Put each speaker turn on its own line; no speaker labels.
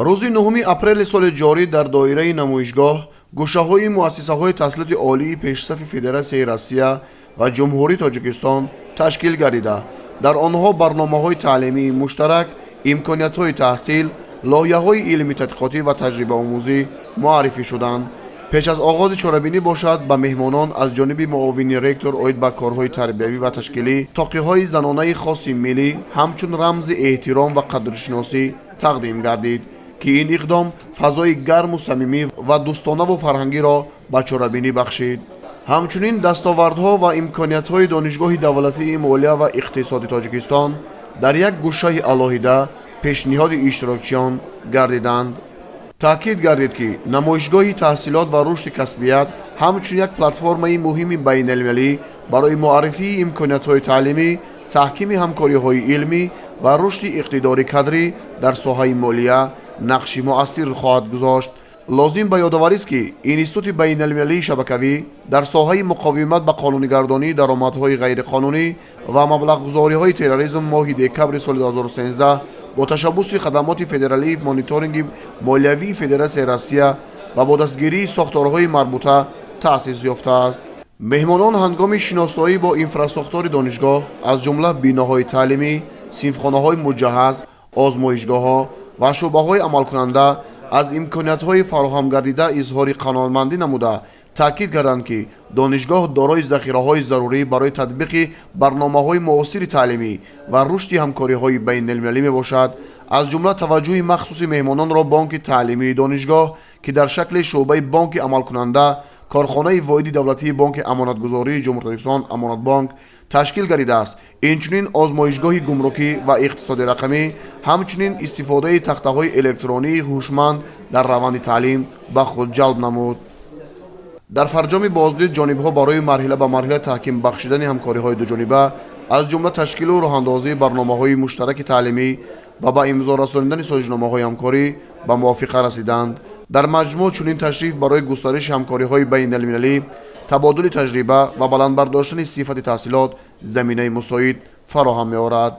Рӯзи 9 апрели соли ҷорӣ дар доираи намоишгоҳ гӯшаҳои муассисаҳои таҳсилоти олии пешсафи Федератсияи Россия ва Ҷумҳурии Тоҷикистон ташкил гардида, дар онҳо барномаҳои таълимии муштарак, имкониятҳои таҳсил, лоиҳаҳои илмӣ тадқиқотӣ ва таҷрибаомӯзӣ муаррифӣ шуданд. Пеш аз оғози чорабинӣ бошад, ба меҳмонон аз ҷониби муовини ректор оид ба корҳои тарбиявӣ ва ташкилӣ тоқиҳои занонаи хоси миллӣ ҳамчун рамзи эҳтиром ва қадршиносӣ тақдим гардид, ки ин иқдом фазои гарму самимӣ ва дӯстонаву фарҳангиро ба чорабинӣ бахшид. Ҳамчунин дастовардҳо ва имкониятҳои Донишгоҳи давлатии молия ва иқтисоди Тоҷикистон дар як гӯшаи алоҳида пешниҳоди иштирокчиён гардиданд. Таъкид гардид, ки намоишгоҳи таҳсилот ва рушди касбият ҳамчун як платформаи муҳими байналмилалӣ барои муаррифии имкониятҳои таълимӣ, таҳкими ҳамкориҳои илмӣ ва рушди иқтидори кадрӣ дар соҳаи молия нақши муассир хоҳад гузошт. Лозим ба ёдоварист, ки Институти байналмилалии шабакавӣ дар соҳаи муқовимат ба қонунигардонии даромадҳои ғайриқонунӣ ва маблағгузориҳои терроризм моҳи декабри соли 2013 бо ташаббуси Хадамоти федералии мониторинги молиявии Федератсияи Россия ва бо дастгирии сохторҳои марбута таъсис ёфтааст. Меҳмонон ҳангоми шиносоӣ бо инфрасохтори донишгоҳ, аз ҷумла биноҳои таълимӣ, синфхонаҳои муҷаҳҳаз, озмоишгоҳҳо ва шӯъбаҳои амалкунанда, аз имкониятҳои фароҳамгардида изҳори қаноатмандӣ намуда, таъкид карданд, ки донишгоҳ дорои захираҳои зарурӣ барои татбиқи барномаҳои муосири таълимӣ ва рушди ҳамкориҳои байналмилалӣ мебошад. Аз ҷумла таваҷҷӯҳи махсуси меҳмононро бонки таълимии донишгоҳ, ки дар шакли шӯъбаи бонки амалкунанда корхонаи воҳиди давлатии Бонки амонатгузории Ҷумҳурии Тоҷикистон «Амонатбонк» ташкил гардидааст, инчунин озмоишгоҳи гумрукӣ ва иқтисоди рақамӣ, ҳамчунин истифодаи тахтаҳои электронии ҳушманд дар раванди таълим ба худ ҷалб намуд. Дар фарҷоми боздид ҷонибҳо барои марҳила ба марҳила таҳким бахшидани ҳамкориҳои дуҷониба, аз ҷумла ташкилу роҳандозии барномаҳои муштараки таълимӣ ва ба имзо расонидани созишномаҳои ҳамкорӣ ба мувофиқа расиданд. Дар маҷмӯъ, чунин ташриф барои густариши ҳамкориҳои байналмилалӣ, табодули таҷриба ва баланд бардоштани сифати таҳсилот заминаи мусоид фароҳам меорад.